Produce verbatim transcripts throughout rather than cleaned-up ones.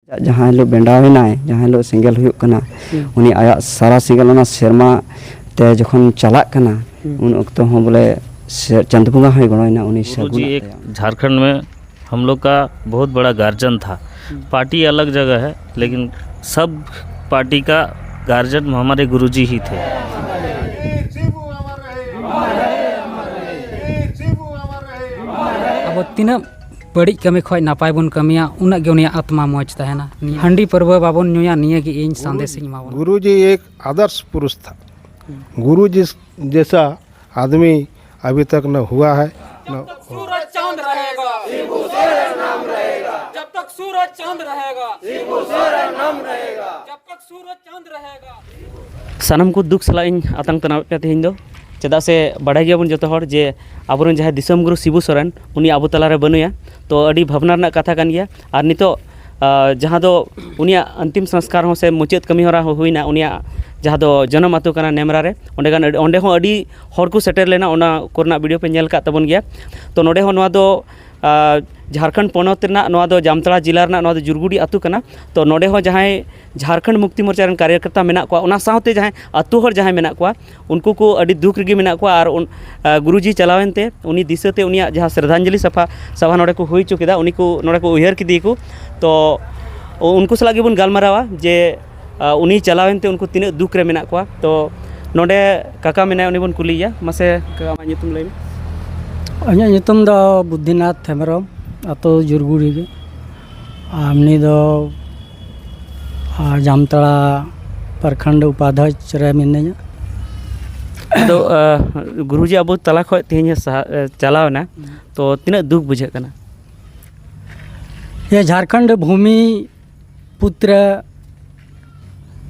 ᱡᱟᱦᱟᱸ ᱦᱤᱞᱳᱜ ᱵᱮᱸᱰᱟᱣ ᱮᱱᱟᱭ, ᱡᱟᱦᱟᱸ ᱦᱤᱞᱳᱜ ᱥᱮᱸᱜᱮᱞ ᱦᱩᱭᱩᱜ ᱠᱟᱱᱟ, ᱦᱩᱸ᱾ ᱩᱱᱤ ᱟᱭᱟᱜ ᱥᱟᱨᱟ ᱥᱮᱸᱜᱮᱞ ᱚᱱᱟ ᱥᱮᱨᱢᱟ ᱛᱮ ᱡᱚᱠᱷᱚᱱ ᱪᱟᱞᱟᱜ ᱠᱟᱱᱟ, ᱦᱩᱸ᱾ ᱩᱱ ᱚᱠᱛᱚ ᱦᱚᱸ ᱵᱚᱞᱮ ᱥᱮ-, ᱪᱟᱸᱫᱚ ᱵᱚᱸᱜᱟ ᱦᱚᱸᱭ ᱜᱚᱲᱚᱭᱮᱱᱟ, ᱩᱱᱤ ᱜᱩᱨᱩ ᱥᱟᱹᱜᱩᱱ ᱡᱤ ᱮᱠ ᱛᱟᱭᱟ᱾ झारखंड में हम लोग का बहुत बड़ा गार्जियन था। हम्म। पार्टी अलग जगह है, लेकिन सब पार्टी का गार्जियन हमारे गुरुजी ही थे। ᱟᱵᱚ ᱛᱤᱱᱟᱹᱜ ᱵᱟᱹᱲᱤᱡ ᱠᱟᱹᱢᱤ ᱠᱷᱚᱱ ᱱᱟᱯᱟᱭ ᱵᱚᱱ ᱠᱟᱹᱢᱤᱭᱟ, ᱩᱱᱟᱹᱜ ᱜᱮ ᱩᱱᱤᱭᱟᱜ ᱟᱛᱢᱟ ᱢᱚᱡᱽ ᱛᱟᱦᱮᱱᱟ᱾ ᱦᱟᱺᱰᱤ ᱯᱟᱹᱨᱣᱟᱹ ᱵᱟᱵᱚᱱ ᱧᱩᱭᱟ, ᱱᱤᱭᱟᱹ ᱜᱮ ᱤᱧ ᱥᱟᱸᱫᱮᱥ ᱤᱧ ᱮᱢᱟᱵᱚᱱᱟ᱾ गुरु जी एक आदर्श पुरुष था। गुरु जी जैसा आदमी अभी तक न हुआ है, न सूरज चांद रहेगा, जब तक सूरज चांद रहेगा, जब तक सूरज चांद रहेगा। ᱥᱟᱱᱟᱢ ᱠᱚ ᱫᱩᱠ ᱥᱟᱞᱟᱜ ᱤᱧ ᱟᱛᱟᱝ ᱛᱟᱱᱟᱣᱮᱫ ᱯᱮᱭᱟ ᱛᱮᱦᱮᱧ ᱫᱚ, ᱪᱮᱫᱟᱜ ᱥᱮ ᱵᱟᱲᱟᱭ ᱜᱮᱭᱟᱵᱚᱱ ᱡᱚᱛᱚ ᱦᱚᱲ ᱡᱮ ᱟᱵᱚᱨᱮᱱ ᱡᱟᱦᱟᱸᱭ ᱫᱤᱥᱚᱢ ᱜᱩᱨᱩ ᱥᱤᱵᱩ ᱥᱚᱨᱮᱱ, ᱩᱱᱤ ᱟᱵᱚ ᱛᱟᱞᱟᱨᱮ ᱵᱟᱹᱱᱩᱭᱟ᱾ ᱛᱚ ᱟᱹᱰᱤ ᱵᱷᱟᱵᱽᱱᱟ ᱨᱮᱱᱟᱜ ᱠᱟᱛᱷᱟ ᱠᱟᱱ ᱜᱮᱭᱟ᱾ ᱟᱨ ᱱᱤᱛᱚᱜ, ᱟᱸ, ᱡᱟᱦᱟᱸ ᱫᱚ ᱩᱱᱤᱭᱟᱜ ᱚᱱᱛᱤᱢ ᱥᱚᱝᱥᱠᱟᱨ ᱦᱚᱸ ᱥᱮ ᱢᱩᱪᱟᱹᱫ ᱠᱟᱹᱢᱤ ᱦᱚᱨᱟ ᱦᱚᱸ ᱦᱩᱭᱱᱟ, ᱩᱱᱤᱭᱟᱜ ᱡᱟᱦᱟᱸ ᱫᱚ ᱡᱚᱱᱚᱢ ᱟᱹᱛᱩ ᱠᱟᱱᱟ ᱱᱮᱢᱨᱟ ᱨᱮ, ᱚᱸᱰᱮ ᱜᱟᱱ, ᱚᱸᱰᱮ ᱦᱚᱸ ᱟᱹᱰᱤ ᱦᱚᱲ ᱠᱚ ᱥᱮᱴᱮᱨ ᱞᱮᱱᱟ, ᱚᱱᱟ ᱠᱚᱨᱮᱱᱟᱜ ᱵᱷᱤᱰᱤᱭᱳ ᱯᱮ ᱧᱮᱞ ᱟᱠᱟᱫ ᱛᱟᱵᱚᱱ ᱜᱮᱭᱟ᱾ ᱛᱚ ᱱᱚᱰᱮ ᱦᱚᱸ ᱱᱚᱣᱟ ᱫᱚ, ᱟᱸ, ᱡᱷᱟᱲᱠᱷᱚᱸᱰ ᱯᱚᱱᱚᱛ ᱨᱮᱱᱟᱜ, ᱱᱚᱣᱟ ᱫᱚ ᱡᱟᱢᱛᱟᱲᱟ ᱡᱮᱞᱟ ᱨᱮᱱᱟᱜ, ᱱᱚᱣᱟ ᱫᱚ ᱡᱩᱨᱜᱩᱰᱤ ᱟᱹᱛᱩ ᱠᱟᱱᱟ᱾ ᱛᱚ ᱱᱚᱰᱮ ᱦᱚᱸ ᱡᱟᱦᱟᱸᱭ ᱡᱷᱟᱲᱠᱷᱚᱸᱰ ᱢᱩᱠᱛᱤ ᱢᱳᱨᱪᱟ ᱨᱮᱱ ᱠᱟᱨᱭᱚᱠᱚᱨᱛᱟ ᱢᱮᱱᱟᱜ ᱠᱚᱣᱟ, ᱚᱱᱟ ᱥᱟᱶᱛᱮ ᱡᱟᱦᱟᱸᱭ ᱟᱹᱛᱩ ᱦᱚᱲ ᱡᱟᱦᱟᱸᱭ ᱢᱮᱱᱟᱜ ᱠᱚᱣᱟ, ᱩᱱᱠᱩ ᱠᱚ ᱟᱹᱰᱤ ᱫᱩᱠ ᱨᱮᱜᱮ ᱢᱮᱱᱟᱜ ᱠᱚᱣᱟ᱾ ᱟᱨ ᱩᱱ, ᱟ, ᱜᱩᱨᱩᱡᱤ ᱪᱟᱞᱟᱣᱮᱱ ᱛᱮ ᱩᱱᱤ ᱫᱤᱥᱟᱹ ᱛᱮ ᱩᱱᱤᱭᱟᱜ ᱡᱟᱦᱟᱸ ᱥᱨᱚᱫᱷᱟᱧᱡᱚᱞᱤ ᱥᱟᱯᱷᱟ ᱥᱟᱵᱷᱟ ᱱᱚᱰᱮ ᱠᱚ ᱦᱩᱭ ᱦᱚᱪᱚ ᱠᱮᱫᱟ, ᱩᱱᱤ ᱠᱚ ᱱᱚᱰᱮ ᱠᱚ ᱩᱭᱦᱟᱹᱨ ᱠᱮᱫᱮᱭᱟᱠᱚ᱾ ᱛᱚ ᱩ-, ᱩᱱᱠᱩ ᱥᱟᱞᱟᱜ ᱜᱮᱵᱚᱱ ᱜᱟᱞᱢᱟᱨᱟᱣᱟ ᱡᱮ, ᱟ, ᱩᱱᱤ ᱪᱟᱞᱟᱣᱮᱱ ᱛᱮ ᱩᱱᱠᱩ ᱛᱤᱱᱟᱹᱜ ᱫᱩᱠ ᱨᱮ ᱢᱮᱱᱟᱜ ᱠᱚᱣᱟ᱾ ᱛᱚ ᱱᱚᱰᱮ ᱠᱟᱠᱟ ᱢᱮᱱᱟᱭᱟ, ᱩᱱᱤ ᱵᱚᱱ ᱠᱩᱞᱤᱭᱮᱭᱟ᱾ ᱢᱟᱥᱮ ᱠᱟᱠᱟ, ᱟᱢᱟᱜ ᱧᱩᱛᱩᱢ ᱞᱟᱹᱭ ᱢᱮ᱾ ᱤᱧᱟᱹᱜ ᱧᱩᱛᱩᱢ ᱫᱚ ᱵᱩᱫᱽᱫᱷᱤᱱᱟᱛᱷ ᱦᱮᱢᱵᱨᱚᱢ, ᱟᱛᱳ ᱡᱩᱨᱜᱩᱲᱤ ᱜᱮ᱾ ᱟᱨ ᱩᱱᱤ ᱫᱚ, ᱟᱨ ᱡᱟᱢᱛᱟᱲᱟ ᱯᱨᱚᱠᱷᱚᱸᱰ ᱩᱯᱟᱫᱷᱭᱚᱠᱷ ᱨᱮ ᱢᱤᱱᱟᱹᱧᱟ᱾ ᱟᱫᱚ, ᱟ, ᱜᱩᱨᱩᱡᱤ ᱟᱵᱚ ᱛᱟᱞᱟ ᱠᱷᱚᱱ ᱛᱮᱦᱮᱧ ᱮ ᱥᱟᱦᱟ-, ᱮ, ᱪᱟᱞᱟᱣ ᱮᱱᱟ, ᱛᱚ ᱛᱤᱱᱟᱹᱜ ᱫᱩᱠ ᱵᱩᱡᱷᱟᱹᱜ ᱠᱟᱱᱟ? ᱤᱭᱟᱹ ᱡᱷᱟᱲᱠᱷᱚᱸᱰ ᱵᱷᱩᱢᱤ ᱯᱩᱛᱨᱚ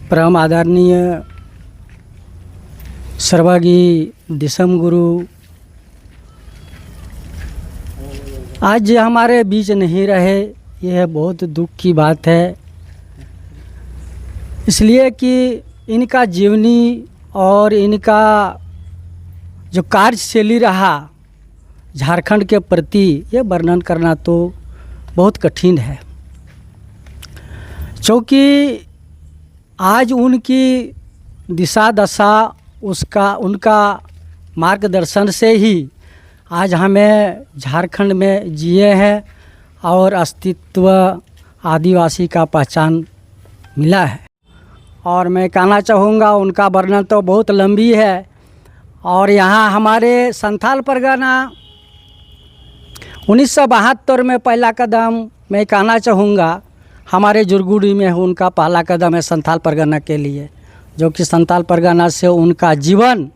ᱯᱨᱚᱢ ᱟᱫᱚᱨᱱᱤᱭᱚ ᱥᱚᱨᱵᱟᱜᱤ ᱫᱤᱥᱚᱢ ᱜᱩᱨᱩ आज ये हमारे बीच नहीं रहे, यह बहुत दुख की बात है, इसलिए कि इनका जीवनी और इनका जो कार्यशैली रहा झारखंड के प्रति, ये वर्णन करना तो बहुत कठिन है। क्योंकि आज उनकी दिशा दशा, उसका उनका मार्गदर्शन से ही आज हमें झारखंड में जिए हैं और अस्तित्व आदिवासी का पहचान मिला है। और मैं कहना चाहूँगा, उनका वर्णन तो बहुत लंबी है। और यहाँ हमारे संथाल परगना उन्नीस सौ बहत्तर में पहला कदम, मैं कहना चाहूँगा, हमारे जुरगुड़ी में उनका पहला कदम है संथाल परगना के लिए, जो कि संथाल परगना से उनका जीवन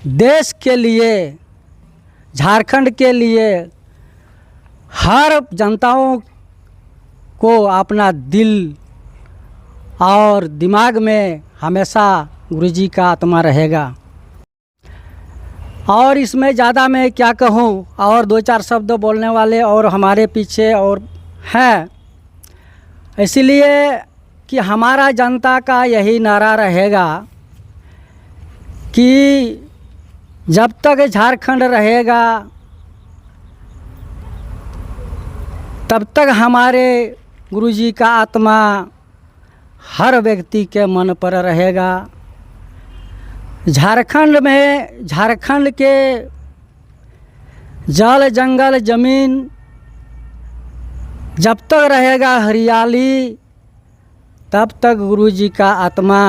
देश के लिए, झारखंड के लिए, हर जनताओं को अपना दिल और दिमाग में हमेशा गुरुजी का आत्मा रहेगा। और इसमें ज़्यादा मैं क्या कहूँ, और दो चार शब्द बोलने वाले और हमारे पीछे और हैं, इसीलिए कि हमारा जनता का यही नारा रहेगा कि जब तक झारखंड रहेगा, तब तक हमारे गुरुजी का आत्मा हर व्यक्ति के मन पर रहेगा। झारखंड में, झारखंड के जल, जंगल, जमीन जब तक रहेगा हरियाली, तब तक गुरु जी का आत्मा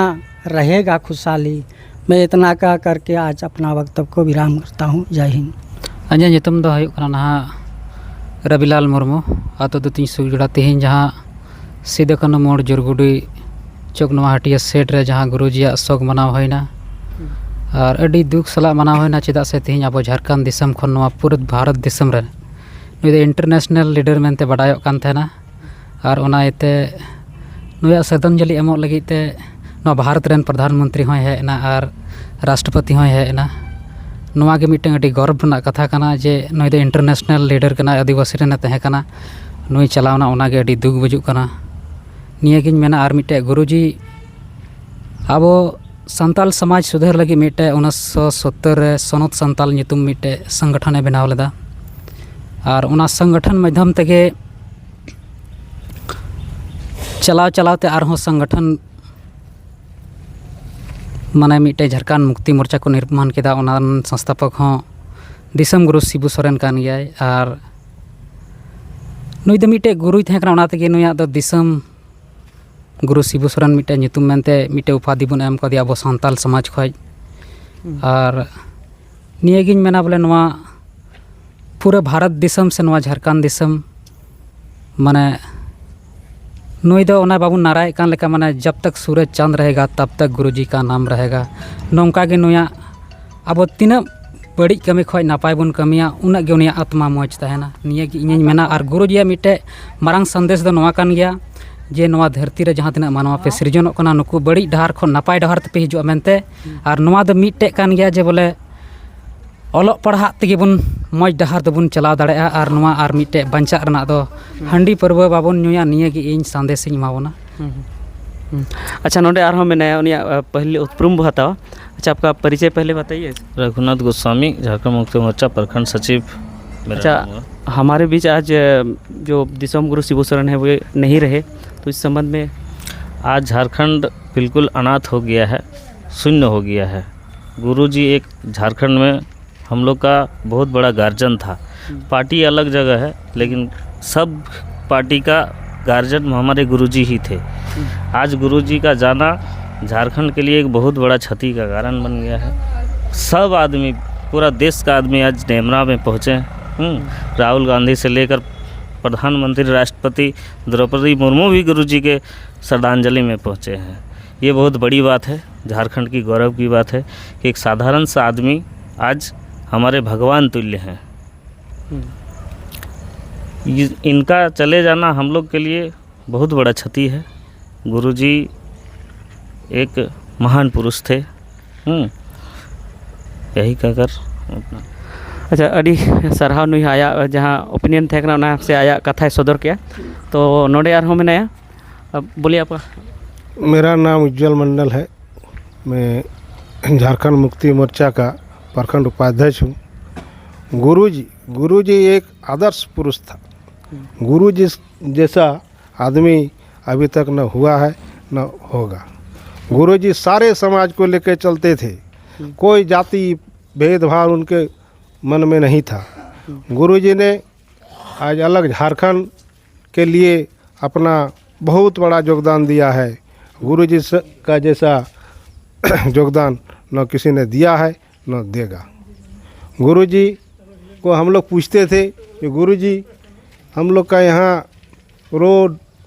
रहेगा खुशहाली। मैं इतना कह करके आज अपना वक्तव्य को विराम करता हूँ। जय हिंद। ᱤᱧᱟᱹᱜ ᱧᱩᱛᱩᱢ ᱫᱚ ᱦᱩᱭᱩᱜ ᱠᱟᱱᱟ ᱱᱟᱦᱟᱜ ᱨᱚᱵᱤᱞᱟᱞ ᱢᱩᱨᱢᱩ᱾ ᱟᱛᱳ ᱫᱚ ᱛᱤᱧ ᱥᱩᱠᱡᱚᱲᱟ᱾ ᱛᱮᱦᱮᱧ ᱡᱟᱦᱟᱸ ᱥᱤᱫᱩ ᱠᱟᱹᱱᱦᱩ ᱢᱳᱲ ᱡᱩᱨᱜᱩᱰᱤ ᱪᱚᱠ ᱱᱚᱣᱟ ᱦᱟᱹᱴᱤᱭᱟᱹ ᱥᱮᱴ ᱨᱮ ᱡᱟᱦᱟᱸ ᱜᱩᱨᱩᱡᱤᱭᱟᱜ ᱥᱳᱠ ᱢᱟᱱᱟᱣ ᱦᱩᱭᱱᱟ, ᱟᱨ ᱟᱹᱰᱤ ᱫᱩᱠ ᱥᱟᱞᱟᱜ ᱢᱟᱱᱟᱣ ᱦᱩᱭᱱᱟ, ᱪᱮᱫᱟᱜ ᱥᱮ ᱛᱮᱦᱮᱧ ᱟᱵᱚ ᱡᱷᱟᱲᱠᱷᱚᱸᱰ ᱫᱤᱥᱚᱢ ᱠᱷᱚᱱ ᱱᱚᱣᱟ ᱯᱩᱨᱟᱹ ᱵᱷᱟᱨᱚᱛ ᱫᱤᱥᱚᱢ ᱨᱮ ᱱᱩᱭ ᱫᱚ ᱤᱱᱴᱟᱨᱱᱮᱥᱱᱟᱞ ᱞᱤᱰᱟᱨ ᱢᱮᱱᱛᱮ ᱵᱟᱰᱟᱭᱚᱜ ᱠᱟᱱ ᱛᱟᱦᱮᱱᱟ᱾ ᱟᱨ ᱚᱱᱟ ᱤᱭᱟᱹᱛᱮ ᱱᱩᱭᱟᱜ ᱥᱨᱚᱫᱷᱟᱧᱡᱚᱞᱤ ᱮᱢᱚᱜ ᱞᱟᱹᱜᱤᱫ ᱛᱮ ᱱᱚᱣᱟ ᱵᱷᱟᱨᱚᱛ ᱨᱮᱱ ᱯᱨᱚᱫᱷᱟᱱ ᱢᱚᱱᱛᱨᱤ ᱦᱚᱸᱭ ᱦᱮᱡ ᱮᱱᱟ ᱟᱨ ᱨᱟᱥᱴᱨᱚᱯᱚᱛᱤ ᱦᱚᱸᱭ ᱦᱮᱡ ᱮᱱᱟ᱾ ᱱᱚᱣᱟ ᱜᱮ ᱢᱤᱫᱴᱟᱝ ᱟᱹᱰᱤ ᱜᱚᱨᱚᱵᱽ ᱨᱮᱱᱟᱜ ᱠᱟᱛᱷᱟ ᱠᱟᱱᱟ ᱡᱮ ᱱᱩᱭ ᱫᱚ ᱤᱱᱴᱟᱨᱱᱮᱥᱱᱟᱞ ᱞᱤᱰᱟᱨ ᱠᱟᱱᱟᱭ, ᱟᱹᱫᱤᱵᱟᱹᱥᱤ ᱨᱮᱱᱮ ᱛᱟᱦᱮᱸ ᱠᱟᱱᱟ, ᱱᱩᱭ ᱪᱟᱞᱟᱣᱱᱟ, ᱚᱱᱟᱜᱮ ᱟᱹᱰᱤ ᱫᱩᱠ ᱵᱩᱡᱩᱜ ᱠᱟᱱᱟ᱾ ᱱᱤᱭᱟᱹᱜᱤᱧ ᱢᱮᱱᱟ, ᱟᱨ ᱢᱤᱫᱴᱮᱡ ᱜᱩᱨᱩᱡᱤ ᱟᱵᱚ ᱥᱟᱱᱛᱟᱞ ᱥᱚᱢᱟᱡᱽ ᱥᱩᱫᱷᱟᱹᱨ ᱞᱟᱹᱜᱤᱫ ᱢᱤᱫᱴᱮᱡ ᱩᱱᱤᱥᱥᱚ ᱥᱚᱛᱛᱚᱨ ᱨᱮ ᱥᱚᱱᱚᱛ ᱥᱟᱱᱛᱟᱞ ᱧᱩᱛᱩᱢ ᱢᱤᱫᱴᱮᱡ ᱥᱚᱝᱜᱚᱴᱷᱚᱱᱮ ᱵᱮᱱᱟᱣ ᱞᱮᱫᱟ᱾ ᱟᱨ ᱚᱱᱟ ᱥᱚᱝᱜᱚᱴᱷᱚᱱ ᱢᱟᱫᱽᱫᱷᱚᱢ ᱛᱮᱜᱮ ᱪᱟᱞᱟᱣ ᱪᱟᱞᱟᱣ ᱛᱮ ᱟᱨᱦᱚᱸ ᱥᱚᱝᱜᱚᱴᱷᱚᱱ, ᱢᱟᱱᱮ ᱢᱤᱫᱴᱮᱡ ᱡᱷᱟᱲᱠᱷᱚᱸᱰ ᱢᱩᱠᱛᱤ ᱢᱳᱨᱪᱟ ᱠᱚ ᱱᱤᱨᱢᱟᱱ ᱠᱮᱫᱟ᱾ ᱚᱱᱟ ᱨᱮᱱ ᱥᱚᱝᱥᱛᱷᱟᱯᱚᱠ ᱦᱚᱸ ᱫᱤᱥᱚᱢ ᱜᱩᱨᱩ ᱥᱤᱵᱩ ᱥᱚᱨᱮᱱ ᱠᱟᱱ ᱜᱮᱭᱟᱭ᱾ ᱟᱨ ᱱᱩᱭ ᱫᱚ ᱢᱤᱫᱴᱮᱡ ᱜᱩᱨᱩᱭ ᱛᱟᱦᱮᱸ ᱠᱟᱱᱟ, ᱚᱱᱟ ᱛᱮᱜᱮ ᱱᱩᱭᱟᱜ ᱫᱚ ᱫᱤᱥᱚᱢ ᱜᱩᱨᱩ ᱥᱤᱵᱩ ᱥᱚᱨᱮᱱ ᱢᱤᱫᱴᱮᱡ ᱧᱩᱛᱩᱢ ᱢᱮᱱᱛᱮ ᱢᱤᱫᱴᱮᱡ ᱩᱯᱟᱫᱷᱤ ᱵᱚᱱ ᱮᱢ ᱠᱟᱫᱮᱭᱟ ᱟᱵᱚ ᱥᱟᱱᱛᱟᱞ ᱥᱚᱢᱟᱡᱽ ᱠᱷᱚᱡ᱾ ᱟᱨ ᱱᱤᱭᱟᱹᱜᱤᱧ ᱢᱮᱱᱟ ᱵᱚᱞᱮ, ᱱᱚᱣᱟ ᱯᱩᱨᱟᱹ ᱵᱷᱟᱨᱚᱛ ᱫᱤᱥᱚᱢ ᱥᱮ ᱱᱚᱣᱟ ᱡᱷᱟᱲᱠᱷᱚᱸᱰ ᱫᱤᱥᱚᱢ, ᱢᱟᱱᱮ, ᱱᱩᱭ ᱫᱚ ᱚᱱᱟ ᱵᱟᱵᱚᱱ ᱱᱟᱨᱟᱭᱮᱫ ᱠᱟᱱ ᱞᱮᱠᱟ, ᱢᱟᱱᱮ, "ᱡᱟᱵ ᱛᱟᱠ ᱥᱩᱨᱚᱡᱽ ᱪᱟᱸᱫᱽ ᱨᱟᱦᱮᱜᱟ, ᱛᱟᱵ ᱛᱟᱠ ᱜᱩᱨᱩ ᱡᱤ ᱠᱟ ᱱᱟᱢ ᱨᱟᱦᱮᱜᱟ", ᱱᱚᱝᱠᱟ ᱜᱮ ᱱᱩᱭᱟᱜ ᱟᱵᱚ ᱛᱤᱱᱟᱹᱜ ᱵᱟᱹᱲᱤᱡ ᱠᱟᱹᱢᱤ ᱠᱷᱚᱡ ᱱᱟᱯᱟᱭ ᱵᱚᱱ ᱠᱟᱹᱢᱤᱭᱟ, ᱩᱱᱟᱹᱜ ᱜᱮ ᱩᱱᱤᱭᱟᱜ ᱟᱛᱢᱟ ᱢᱚᱡᱽ ᱛᱟᱦᱮᱱᱟ᱾ ᱱᱤᱭᱟᱹ ᱜᱮ ᱤᱧᱤᱧ ᱢᱮᱱᱟ᱾ ᱟᱨ ᱜᱩᱨᱩ ᱡᱤᱭᱟᱜ ᱢᱤᱫᱴᱮᱡ ᱢᱟᱨᱟᱝ ᱥᱟᱸᱫᱮᱥ ᱫᱚ ᱱᱚᱣᱟ ᱠᱟᱱ ᱜᱮᱭᱟ ᱡᱮ ᱱᱚᱣᱟ ᱫᱷᱟᱹᱨᱛᱤ ᱨᱮ ᱡᱟᱦᱟᱸ ᱛᱤᱱᱟᱹᱜ ᱢᱟᱱᱣᱟ ᱯᱮ ᱥᱤᱨᱡᱚᱱᱚᱜ ᱠᱟᱱᱟ, ᱱᱩᱠᱩ ᱵᱟᱹᱲᱤᱡ ᱰᱟᱦᱟᱨ ᱠᱷᱚᱱ ᱱᱟᱯᱟᱭ ᱰᱟᱦᱟᱨ ᱛᱮᱯᱮ ᱦᱤᱡᱩᱜᱼᱟ ᱢᱮᱱᱛᱮ᱾ ᱟᱨ ᱱᱚᱣᱟ ᱫᱚ ᱢᱤᱫᱴᱮᱡ ᱠᱟᱱ ᱜᱮᱭᱟ ᱡᱮ ᱵᱚᱞᱮ ᱚᱞᱚᱜ ᱯᱟᱲᱦᱟᱜ ᱛᱮᱜᱮ ᱵᱚᱱ ᱢᱚᱡᱽ ᱰᱟᱦᱟᱨ ᱫᱚᱵᱚᱱ ᱪᱟᱞᱟᱣ ᱫᱟᱲᱮᱭᱟᱜᱼᱟ᱾ ᱟᱨ ᱱᱚᱣᱟ ᱟᱨ ᱢᱤᱫᱴᱮᱡ ᱵᱟᱧᱪᱟᱜ ᱨᱮᱱᱟᱜ ᱫᱚ ᱦᱟᱺᱰᱤ ᱯᱟᱹᱨᱣᱟᱹ ᱵᱟᱵᱚᱱ ᱧᱩᱭᱟ, ᱱᱤᱭᱟᱹ ᱜᱮ ᱤᱧ ᱥᱟᱸᱫᱮᱥ ᱤᱧ ᱮᱢᱟ ᱵᱚᱱᱟ᱾ ᱦᱩᱸ, ᱦᱩᱸ, ᱦᱩᱸ᱾ ᱟᱪᱪᱷᱟ, ᱱᱚᱰᱮ ᱟᱨᱦᱚᱸ ᱢᱮᱱᱟᱭᱟ, ᱩᱱᱤᱭᱟᱜ, ᱟ, ᱯᱟᱹᱦᱤᱞ ᱩᱯᱨᱩᱢ ᱵᱚ ᱦᱟᱛᱟᱣᱟ᱾ ᱟᱪᱪᱷᱟ, ᱟᱯᱠᱟ ᱯᱟᱨᱤᱪᱚᱭ ᱯᱟᱦᱞᱮ ᱵᱟᱛᱟᱭᱤᱭᱮ᱾ रघुनाथ गोस्वामी, झारखंड मुक्ति मोर्चा प्रखंड सचिव मेरा अच्छा, नाम हुआ। हमारे बीच आज, अ, जो दिसोम गुरु शिबू सोरेन है, वे नहीं रहे, तो इस संबंध में? आज झारखंड बिल्कुल अनाथ हो गया है, शून्य हो गया है। गुरुजी एक झारखंड में हम लोग का बहुत बड़ा गार्जियन था। हम्म। पार्टी अलग जगह है, लेकिन सब पार्टी का गार्जियन हमारे गुरुजी ही थे। हम्म। आज गुरुजी का जाना झारखंड के लिए एक बहुत बड़ा क्षति का कारण बन गया है। सब आदमी, पूरा देश का आदमी आज डेमरा में पहुँचे हैं। हम्म, राहुल गांधी से लेकर प्रधानमंत्री, राष्ट्रपति द्रौपदी मुर्मू भी गुरुजी के श्रद्धांजलि में पहुँचे हैं। ये बहुत बड़ी बात है, झारखंड की गौरव की बात है कि एक साधारण सा आदमी आज हमारे भगवान तुल्य हैं। हम्म। ये, इनका चले जाना हम लोग के लिए बहुत बड़ा क्षति है। गुरुजी एक महान पुरुष थे। हम्म, यही कहकर अपना ᱟᱪᱪᱷᱟ, ᱟᱹᱰᱤ ᱥᱟᱨᱦᱟᱣ ᱱᱩᱭ ᱟᱭᱟᱜ ᱡᱟᱦᱟᱸ ᱚᱯᱤᱱᱤᱭᱚᱱ ᱛᱟᱦᱮᱸ ᱠᱟᱱᱟ, ᱚᱱᱟ ᱥᱮ ᱟᱭᱟᱜ ᱠᱟᱛᱷᱟᱭ ᱥᱚᱫᱚᱨ ᱠᱮᱜᱼᱟ᱾ ᱛᱚ ᱱᱚᱰᱮ ᱟᱨᱦᱚᱸ ᱢᱮᱱᱟᱭᱟ, ᱟᱵ-, ᱵᱚᱞᱤᱭᱮ ᱟᱯᱠᱟ᱾ मेरा नाम उज्जवल मंडल है। मैं झारखंड मुक्ति मोर्चा का प्रखंड उपाध्यक्ष हूँ। गुरुजी, गुरुजी एक आदर्श पुरुष था। गुरु जिस जैसा आदमी अभी तक न हुआ है, न होगा। गुरुजी सारे समाज को लेकर चलते थे, कोई जाति भेदभाव उनके मन में नहीं था। गुरुजी ने आज अलग झारखंड के लिए अपना बहुत बड़ा योगदान दिया है। गुरुजी स- का जैसा योगदान न किसी ने दिया है, न देगा। गुरुजी को हम लोग पूछते थे कि गुरुजी, हम लोग का यहाँ रोड,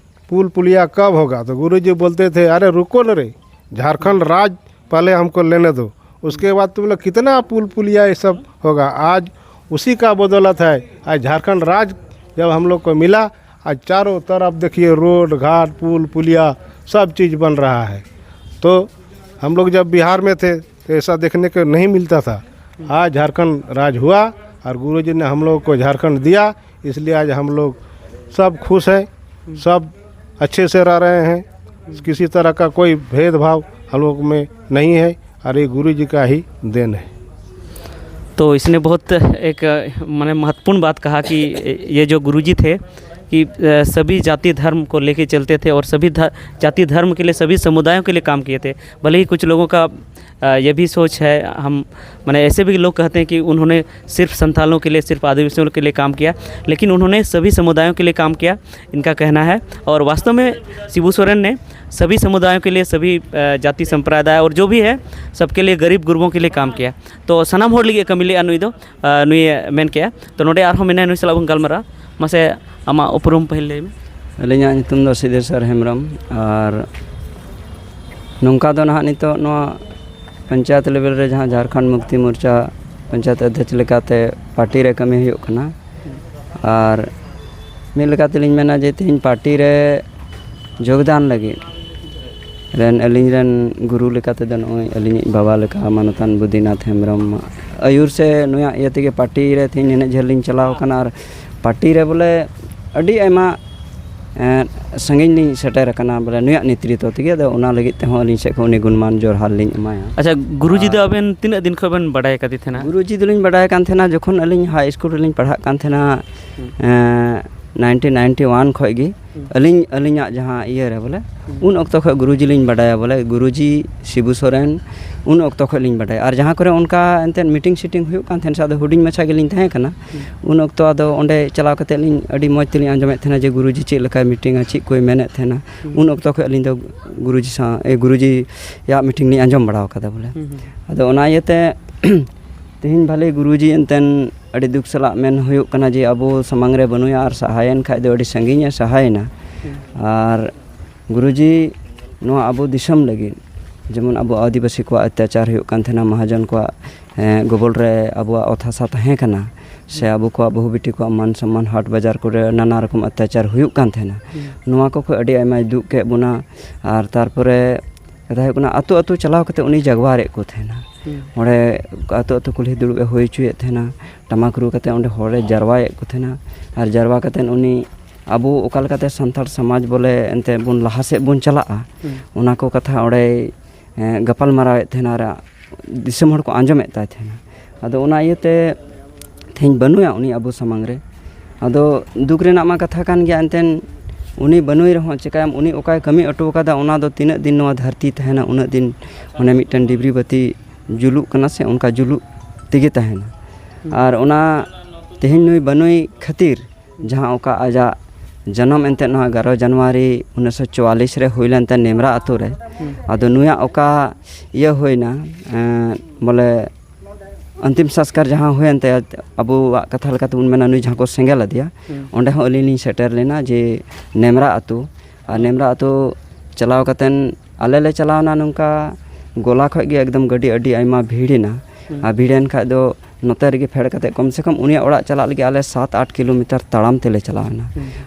पुल पुलिया कब होगा? तो गुरुजी बोलते थे, "अरे रुको न रे, झारखंड राज पहले हमको लेने दो, उसके बाद तुम लोग कितना पुल पुलिया ये सब होगा।" आज उसी का बदौलत है, आज झारखंड राज जब हम लोग को मिला, आज चारों तरफ देखिए, रोड घाट, पुल पुलिया, सब चीज़ बन रहा है। तो हम लोग जब बिहार में थे तो ऐसा देखने को नहीं मिलता था। आज झारखंड राज हुआ और गुरुजी ने हम लोग को झारखंड दिया, इसलिए आज हम लोग सब खुश हैं, सब अच्छे से रह रहे हैं। किसी तरह का कोई भेदभाव हम लोग में नहीं है और ये गुरुजी का ही देन है। तो इसने बहुत एक माने महत्वपूर्ण बात कहा कि ये जो गुरुजी थे कि सभी जाति धर्म को लेके चलते थे और सभी जाति धर्म के लिए, सभी समुदायों के लिए काम किए थे। भले ही कुछ लोगों का ये भी सोच है, हम माने ऐसे भी लोग कहते हैं कि उन्होंने सिर्फ संथालों के लिए, सिर्फ आदिवासियों के लिए काम किया, लेकिन उन्होंने सभी समुदायों के लिए काम किया, इनका कहना है। और वास्तव में शिबू सोरेन ने सभी समुदायों के लिए, सभी जाति संप्रदाय और जो भी है, सबके लिए, गरीब गुरबों के लिए काम किया। तो ᱥᱟᱱᱟᱢ ᱦᱚᱲ ᱞᱟᱹᱜᱤᱫ ᱠᱟᱹᱢᱤ ᱞᱮᱜᱼᱟ ᱱᱩᱭ ᱫᱚ, ᱱᱩᱭᱮ ᱢᱮᱱ ᱠᱮᱜᱼᱟ᱾ ᱛᱚ ᱱᱚᱰᱮ ᱟᱨᱦᱚᱸ ᱢᱮᱱᱟᱭᱟ, ᱱᱩᱭ ᱥᱟᱞᱟᱜ ᱵᱚᱱ ᱜᱟᱞᱢᱟᱨᱟᱜᱼᱟ᱾ ᱢᱟᱥᱮ ᱟᱢᱟᱜ ᱩᱯᱨᱩᱢ ᱯᱟᱹᱦᱤᱞ ᱞᱟᱹᱭ ᱢᱮ᱾ ᱟᱹᱞᱤᱧᱟᱜ ᱧᱩᱛᱩᱢ ᱫᱚ ᱥᱤᱫᱷᱮᱥᱥᱚᱨ ᱦᱮᱢᱵᱨᱚᱢ᱾ ᱟᱨ ᱱᱚᱝᱠᱟ ᱫᱚ ᱱᱟᱦᱟᱜ ᱱᱤᱛᱚᱜ ᱱᱚᱣᱟ ᱯᱚᱧᱪᱟᱭᱮᱛ ᱞᱮᱵᱮᱞ ᱨᱮ ᱡᱟᱦᱟᱸ ᱡᱷᱟᱲᱠᱷᱚᱸᱰ ᱢᱩᱠᱛᱤ ᱢᱳᱨᱪᱟ ᱯᱚᱧᱪᱟᱭᱮᱛ ᱚᱫᱽᱫᱷᱚᱠᱥ ᱞᱮᱠᱟᱛᱮ ᱯᱟᱨᱴᱤ ᱨᱮ ᱠᱟᱹᱢᱤ ᱦᱩᱭᱩᱜ ᱠᱟᱱᱟ᱾ ᱟᱨ ᱢᱤᱫ ᱞᱮᱠᱟ ᱛᱮᱞᱤᱧ ᱢᱮᱱᱟ ᱡᱮ ᱛᱮᱦᱮᱧ ᱯᱟᱨᱴᱤ ᱨᱮ ᱡᱳᱜᱽᱫᱟᱱ ᱞᱟᱹᱜᱤᱫ ᱨᱮᱱ ᱟᱹᱞᱤᱧ ᱨᱮᱱ ᱜᱩᱨᱩ ᱞᱮᱠᱟ ᱛᱮᱫᱚ ᱱᱚᱜᱼᱚᱭ ᱟᱹᱞᱤᱧᱤᱡ ᱵᱟᱵᱟ ᱞᱮᱠᱟ ᱢᱟᱱᱚᱛᱟᱱ ᱵᱳᱫᱤᱱᱟᱛᱷ ᱦᱮᱢᱵᱨᱚᱢ ᱟᱹᱭᱩᱨ ᱥᱮ ᱱᱩᱭᱟᱜ ᱤᱭᱟᱹ ᱛᱮᱜᱮ ᱯᱟᱨᱴᱤ ᱨᱮ ᱛᱮᱦᱮᱧ ᱱᱤᱱᱟᱹᱜ ᱡᱷᱟᱹᱞ ᱞᱤᱧ ᱪᱟᱞᱟᱣ ᱟᱠᱟᱱᱟ᱾ ᱟᱨ ᱯᱟᱨᱴᱤ ᱨᱮ ᱵᱚᱞᱮ ᱟᱹᱰᱤ ᱟᱭᱢᱟ ᱥᱟᱺᱜᱤᱧ ᱞᱤᱧ ᱥᱮᱴᱮᱨ ᱟᱠᱟᱱᱟ ᱵᱚᱞᱮ ᱱᱩᱭᱟᱜ ᱱᱮᱛᱨᱤᱛᱚ ᱛᱮᱜᱮ᱾ ᱟᱫᱚ ᱚᱱᱟ ᱞᱟᱹᱜᱤᱫ ᱛᱮᱦᱚᱸ ᱟᱹᱞᱤᱧ ᱥᱮᱫ ᱠᱷᱚᱱ ᱩᱱᱤ ᱜᱩᱱᱢᱟᱱ ᱡᱚᱦᱟᱨ ᱞᱤᱧ ᱮᱢᱟᱭᱟ᱾ ᱟᱪᱪᱷᱟ, ᱜᱩᱨᱩᱡᱤ ᱫᱚ ᱟᱵᱮᱱ ᱛᱤᱱᱟᱹᱜ ᱫᱤᱱ ᱠᱷᱚᱱ ᱵᱮᱱ ᱵᱟᱰᱟᱭ ᱟᱠᱟᱫᱮ ᱛᱟᱦᱮᱱᱟ? ᱜᱩᱨᱩᱡᱤ ᱫᱚᱞᱤᱧ ᱵᱟᱰᱟᱭ ᱠᱟᱱ ᱛᱟᱦᱮᱱᱟ ᱡᱚᱠᱷᱚᱱ ᱟᱹᱞᱤᱧ ᱦᱟᱭ ᱥᱠᱩᱞ ᱨᱮᱞᱤᱧ ᱯᱟᱲᱦᱟᱜ ᱠᱟᱱ ᱛᱟᱦᱮᱱᱟ᱾ ᱮᱸ, ᱱᱟᱭᱤᱱᱴᱤᱱ ᱱᱟᱭᱤᱱᱴᱤ ᱣᱟᱱ ᱠᱷᱚᱡ ᱜᱮ ᱟᱹᱞᱤᱧ ᱟᱹᱞᱤᱧᱟᱜ ᱡᱟᱦᱟᱸ ᱤᱭᱟᱹ ᱨᱮ ᱵᱚᱞᱮ, ᱩᱱ ᱚᱠᱛᱚ ᱠᱷᱚᱡ ᱜᱩᱨᱩᱡᱤ ᱞᱤᱧ ᱵᱟᱰᱟᱭᱟ ᱵᱚᱞᱮ, ᱜᱩᱨᱩᱡᱤ ᱥᱤᱵᱩ ᱥᱚᱨᱮᱱ, ᱩᱱ ᱚᱠᱛᱚ ᱠᱷᱚᱡ ᱞᱤᱧ ᱵᱟᱰᱟᱭᱟ᱾ ᱟᱨ ᱡᱟᱦᱟᱸ ᱠᱚᱨᱮ ᱚᱱᱠᱟ ᱮᱱᱛᱮᱫ ᱢᱤᱴᱤᱝ ᱥᱤᱴᱤᱝ ᱦᱩᱭᱩᱜ ᱠᱟᱱ ᱛᱟᱦᱮᱸᱱ ᱥᱮ, ᱟᱫᱚ ᱦᱩᱰᱤᱧ ᱢᱟᱪᱷᱟ ᱜᱮᱞᱤᱧ ᱛᱟᱦᱮᱸ ᱠᱟᱱᱟ᱾ ᱩᱱ ᱚᱠᱛᱚ ᱟᱫᱚ ᱚᱸᱰᱮ ᱪᱟᱞᱟᱣ ᱠᱟᱛᱮᱫ ᱞᱤᱧ ᱟᱹᱰᱤ ᱢᱚᱡᱽ ᱛᱮᱞᱤᱧ ᱟᱸᱡᱚᱢᱮᱫ ᱛᱟᱦᱮᱸᱱᱟ ᱡᱮ ᱜᱩᱨᱩᱡᱤ ᱪᱮᱫ ᱞᱮᱠᱟᱭ ᱢᱤᱴᱤᱝᱟ, ᱪᱮᱫ ᱠᱚᱭ ᱢᱮᱱᱮᱫ ᱛᱟᱦᱮᱸᱱᱟ᱾ ᱩᱱ ᱚᱠᱛᱚ ᱠᱷᱚᱡ ᱟᱹᱞᱤᱧ ᱫᱚ ᱜᱩᱨᱩᱡᱤ ᱥᱟᱶ ᱮ, ᱜᱩᱨᱩᱡᱤᱭᱟᱜ ᱢᱤᱴᱤᱝ ᱞᱤᱧ ᱟᱸᱡᱚᱢ ᱵᱟᱲᱟ ᱟᱠᱟᱫᱟ ᱵᱚᱞᱮ᱾ ᱟᱫᱚ ᱚᱱᱟ ᱤᱭᱟᱹᱛᱮ ᱛᱮᱦᱮᱧ ᱵᱷᱟᱞᱮ ᱜᱩᱨᱩᱡᱤ ᱮᱱᱛᱮᱱ ᱟᱹᱰᱤ ᱫᱩᱠ ᱥᱟᱞᱟᱜ ᱢᱮᱱ ᱦᱩᱭᱩᱜ ᱠᱟᱱᱟ ᱡᱮ ᱟᱵᱚ ᱥᱟᱢᱟᱝ ᱨᱮ ᱵᱟᱹᱱᱩᱭᱟ ᱟᱨ ᱥᱟᱦᱟᱭᱮᱱ ᱠᱷᱟᱡ ᱫᱚ ᱟᱹᱰᱤ ᱥᱟᱺᱜᱤᱧ ᱮ ᱥᱟᱦᱟᱭᱮᱱᱟ᱾ ᱟᱨ ᱜᱩᱨᱩᱡᱤ ᱱᱚᱣᱟ ᱟᱵᱚ ᱫᱤᱥᱚᱢ ᱞᱟᱹᱜᱤᱫ, ᱡᱮᱢᱚᱱ ᱟᱵᱚ ᱟᱹᱫᱤᱵᱟᱹᱥᱤ ᱠᱚᱣᱟᱜ ᱚᱛᱛᱟᱪᱟᱨ ᱦᱩᱭᱩᱜ ᱠᱟᱱ ᱛᱟᱦᱮᱱᱟ, ᱢᱟᱦᱟᱡᱚᱱ ᱠᱚᱣᱟᱜ, ᱮᱸ, ᱜᱚᱵᱚᱞ ᱨᱮ ᱟᱵᱚᱣᱟᱜ ᱚᱛ ᱦᱟᱥᱟ ᱛᱟᱦᱮᱸ ᱠᱟᱱᱟ, ᱥᱮ ᱟᱵᱚ ᱠᱚᱣᱟᱜ ᱵᱟᱹᱦᱩ ᱵᱤᱴᱤ ᱠᱚᱣᱟᱜ ᱢᱟᱱ ᱥᱚᱱᱢᱟᱱ ᱦᱟᱴ ᱵᱟᱡᱟᱨ ᱠᱚᱨᱮ ᱱᱟᱱᱟ ᱨᱚᱠᱚᱢ ᱚᱛᱛᱟᱪᱟᱨ ᱦᱩᱭᱩᱜ ᱠᱟᱱ ᱛᱟᱦᱮᱱᱟ᱾ ᱱᱚᱣᱟ ᱠᱚ ᱠᱷᱚᱡ ᱟᱹᱰᱤ ᱟᱭᱢᱟᱭ ᱫᱩᱜ ᱠᱮᱫ ᱵᱚᱱᱟ᱾ ᱟᱨ ᱛᱟᱨᱯᱚᱨᱮ ᱠᱟᱛᱷᱟ ᱦᱩᱭᱩᱜ ᱠᱟᱱᱟ, ᱟᱛᱳ ᱟᱛᱳ ᱪᱟᱞᱟᱣ ᱠᱟᱛᱮ ᱩᱱᱤ ᱡᱟᱜᱽᱣᱟᱨᱮᱫ ᱠᱚ ᱛᱟᱦᱮᱱᱟ᱾ ᱚᱸᱰᱮ ᱟᱛᱳ ᱟᱛᱳ ᱠᱩᱞᱦᱤ ᱫᱩᱲᱩᱵ ᱮ ᱦᱩᱭ ᱦᱚᱪᱚᱭᱮᱫ ᱛᱟᱦᱮᱱᱟ, ᱴᱟᱢᱟᱠ ᱨᱩ ᱠᱟᱛᱮ ᱚᱸᱰᱮ ᱦᱚᱲᱮ ᱡᱟᱨᱣᱟᱭᱮᱫ ᱠᱚ ᱛᱟᱦᱮᱱᱟ᱾ ᱟᱨ ᱡᱟᱨᱣᱟ ᱠᱟᱛᱮ ᱩᱱᱤ ᱟᱵᱚ ᱚᱠᱟ ᱞᱮᱠᱟᱛᱮ ᱥᱟᱱᱛᱟᱲ ᱥᱚᱢᱟᱡᱽ ᱵᱚᱞᱮ ᱮᱱᱛᱮ ᱵᱚᱱ ᱞᱟᱦᱟ ᱥᱮᱫ ᱵᱚᱱ ᱪᱟᱞᱟᱜᱼᱟ, ᱚᱱᱟ ᱠᱚ ᱠᱟᱛᱷᱟ ᱚᱸᱰᱮᱭ, ᱮᱸ, ᱜᱟᱯᱟᱞ ᱢᱟᱨᱟᱣᱮᱫ ᱛᱟᱦᱮᱱᱟ ᱟᱨ ᱫᱤᱥᱚᱢ ᱦᱚᱲ ᱠᱚ ᱟᱸᱡᱚᱢᱮᱫ ᱛᱟᱭ ᱛᱟᱦᱮᱱᱟ᱾ ᱟᱫᱚ ᱚᱱᱟ ᱤᱭᱟᱹᱛᱮ ᱛᱮᱦᱮᱧ ᱵᱟᱹᱱᱩᱭᱟ ᱩᱱᱤ ᱟᱵᱚ ᱥᱟᱢᱟᱝ ᱨᱮ᱾ ᱟᱫᱚ ᱫᱩᱠ ᱨᱮᱱᱟᱜ ᱢᱟ ᱠᱟᱛᱷᱟ ᱠᱟᱱ ᱜᱮᱭᱟ, ᱮᱱᱛᱮᱱ ᱩᱱᱤ ᱵᱟᱹᱱᱩᱭ ᱨᱮᱦᱚᱸ ᱪᱤᱠᱟᱹᱭᱟᱢ, ᱩᱱᱤ ᱚᱠᱟᱭ ᱠᱟᱹᱢᱤ ᱦᱚᱴᱚ ᱟᱠᱟᱫᱟ, ᱚᱱᱟ ᱫᱚ ᱛᱤᱱᱟᱹᱜ ᱫᱤᱱ ᱱᱚᱣᱟ ᱫᱷᱟᱹᱨᱛᱤ ᱛᱟᱦᱮᱱᱟ, ᱩᱱᱟᱹᱜ ᱫᱤᱱ ᱚᱱᱮ ᱢᱤᱫᱴᱮᱱ ᱰᱤᱵᱨᱤ ᱵᱟᱹᱛᱤ ᱡᱩᱞᱩᱜ ᱠᱟᱱᱟ ᱥᱮ, ᱚᱱᱠᱟ ᱡᱩᱞᱩᱜ ᱛᱮᱜᱮ ᱛᱟᱦᱮᱱᱟ᱾ ᱟᱨ ᱚᱱᱟ ᱛᱮᱦᱮᱧ ᱱᱩᱭ ᱵᱟᱹᱱᱩᱭ ᱠᱷᱟᱹᱛᱤᱨ ᱡᱟᱦᱟᱸ ᱚᱠᱟ ᱟᱡᱟᱜ ᱡᱟᱱᱟᱢ ᱮᱱᱛᱮᱫ ᱱᱚᱣᱟ ᱮᱜᱟᱨᱚ ᱡᱟᱱᱩᱣᱟᱨᱤ ᱩᱱᱤᱥᱥᱚ ᱪᱩᱣᱟᱞᱤᱥ ᱨᱮ ᱦᱩᱭ ᱞᱮᱱ ᱛᱟᱭᱟ ᱱᱮᱢᱨᱟ ᱟᱛᱳ ᱨᱮ᱾ ᱟᱫᱚ ᱱᱩᱭᱟᱜ ᱚᱠᱟ ᱤᱭᱟᱹ ᱦᱩᱭᱱᱟ, ᱮᱸ, ᱵᱚᱞᱮ ᱚᱱᱛᱤᱢ ᱥᱚᱝᱥᱠᱟᱨ ᱡᱟᱦᱟᱸ ᱦᱩᱭᱮᱱ ᱛᱟᱭᱟ, ᱟᱵᱚᱣᱟᱜ ᱠᱟᱛᱷᱟ ᱞᱮᱠᱟᱛᱮᱵᱚᱱ ᱢᱮᱱᱟ ᱱᱩᱭ ᱡᱟᱦᱟᱸ ᱠᱚ ᱥᱮᱸᱜᱮᱞ ᱟᱫᱮᱭᱟ, ᱚᱸᱰᱮ ᱦᱚᱸ ᱟᱹᱞᱤᱧ ᱞᱤᱧ ᱥᱮᱴᱮᱨ ᱞᱮᱱᱟ ᱡᱮ ᱱᱮᱢᱨᱟ ᱟᱛᱳ᱾ ᱟᱨ ᱱᱮᱢᱨᱟ ᱟᱛᱳ ᱪᱟᱞᱟᱣ ᱠᱟᱛᱮᱱ ᱟᱞᱮ ᱞᱮ ᱪᱟᱞᱟᱣᱱᱟ ᱱᱚᱝᱠᱟ ᱜᱚᱞᱟ ᱠᱷᱚᱡ ᱜᱮ ᱮᱠᱫᱚᱢ ᱜᱟᱹᱰᱤ ᱟᱹᱰᱤ ᱟᱭᱢᱟ ᱵᱷᱤᱲ ᱮᱱᱟ᱾ ᱟᱨ ᱵᱷᱤᱲ ᱮᱱ ᱠᱷᱟᱡ ᱫᱚ ᱱᱚᱛᱮ ᱨᱮᱜᱮ ᱯᱷᱮᱰ ᱠᱟᱛᱮ ᱠᱚᱢ ᱥᱮ ᱠᱚᱢ ᱩᱱᱤᱭᱟᱜ ᱚᱲᱟᱜ ᱪᱟᱞᱟᱜ ᱞᱟᱹᱜᱤᱫ ᱟᱞᱮ ᱥᱟᱛ ᱟᱴ ᱠᱤᱞᱳᱢᱤᱴᱟᱨ ᱛᱟᱲᱟᱢ ᱛᱮᱞᱮ ᱪᱟᱞᱟᱣᱱᱟ᱾